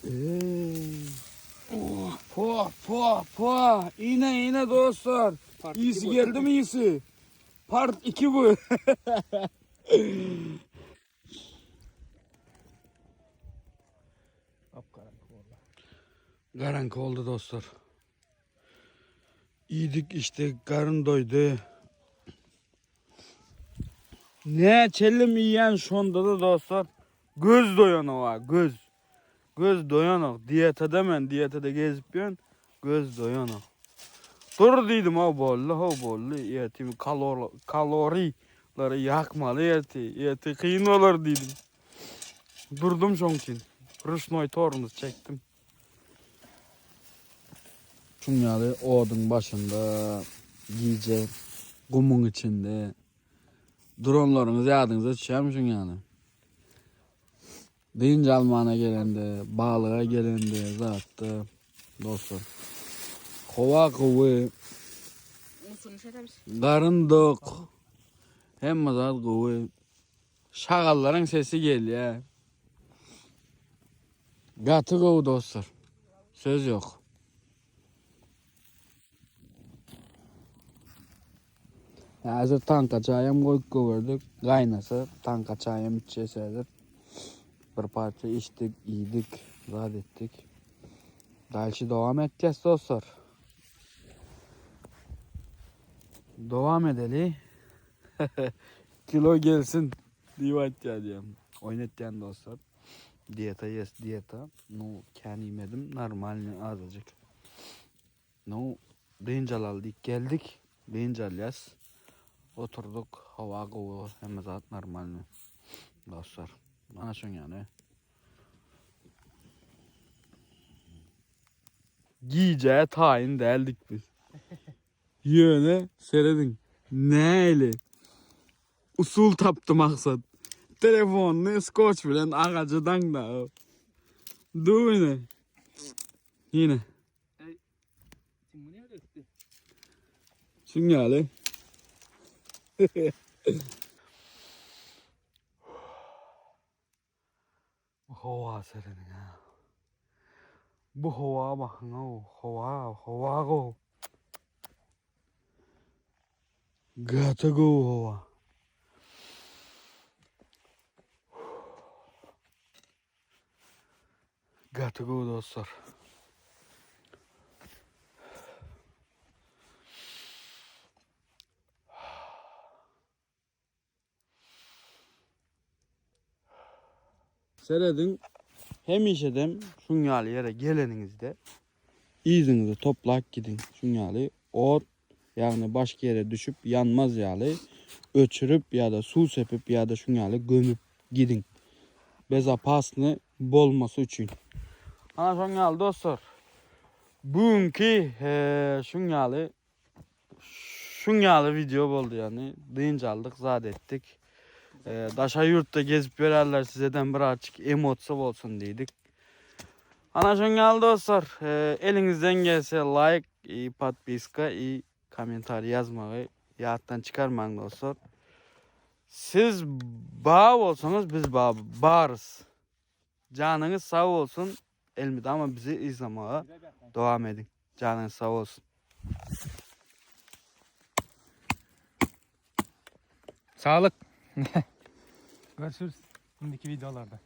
Ey. Oh, po, po, po. Yine yine dostlar. Part İyisi iki bu. geldi mi iyisi? Part 2 bu. Kapkaranlık valla. Garank oldu dostlar. Yedik işte karın doydu. Ne çelim yiyen şonda da dostlar. Göz doyan o göz. Göz doyan o. Diyete demen diyete de gezip yiyen. Göz doyan o. Dur dedim ha bollu ha bollu. Yeti kalor, kalorileri yakmalı yeti. Yeti kıyın olur dedim. Durdum şon için. Ruşnoy torunuz çektim. Şunyaly oduň başynda gije gumuň içinde duranlaryňyz ýadyňyza düşýärmi şunýaly? Dynç almana gelende, balyga gelende zatda dostlar. Howa gowy, garyn dok, hemme zat gowy. Şagallaryň sesi gelýär. Gaty gowy dostlar. Söz ýok. Häzir tanka çaýam goýup gowerdik. Gaýnasa tanka çaýam içeceğiz häzir. Bir parça içdik, iýdik, zat etdik. Dalşy dowam eteceğiz dostlar. Dowam edeli. Kilo gelsin diýip aýtýar diýen. Oýun etýän dostlar. Dieta yes dieta. No kän iýmedim. Normalny azajyk. No dynç alaly diýip geldik. Dynç alýas. Oturdyk. Howa gowy. Hemme zat normalny. Dostlar. Mana şoň ýaly. Gijä taýyn däldik biz. Ýöne serediň. Näli? Usul tapdy Maksat. Telefonyny skoç bilen agaja daňda. Dur ine. Ine. Şuň ýaly. Bu howa serediň ha. Bu howa bakyň o. Howa, howa gowy. Gaty gowy howa. Gaty gowy dostlar. Serediň, hemişedem şuň ýaly ýere geleniňizde yzyňyzy toplap gidiň. Şuň ýaly ot, ýagny başga ýere düşüp ýanmaz ýaly öçürip ýa-da suw sepip ýa-da şuň ýaly gömüp gidiň. Bezopasny bolmasy üçin. Ana şoň ýaly dostlar. Bugünki şuň ýaly Şuň ýaly video boldy ýagny dynç aldyk zat etdik. Daşary ýurtda gezip ýörerler sizeden birazçyk emosiýa bolsun diýdik. Ana şuň ýaly dostlar, eliňizden gelse laýk i podpiska i kommentariý ýazmagy ýatdan çykarmaň dostlar. Siz ba bolsaňyz biz ba barys. Janyňyz sag bolsun elmydama bizi yzlamaga dowam ediň. Janyňyz sag bolsun. Saglyk. Görüşürüz indiki videolarda.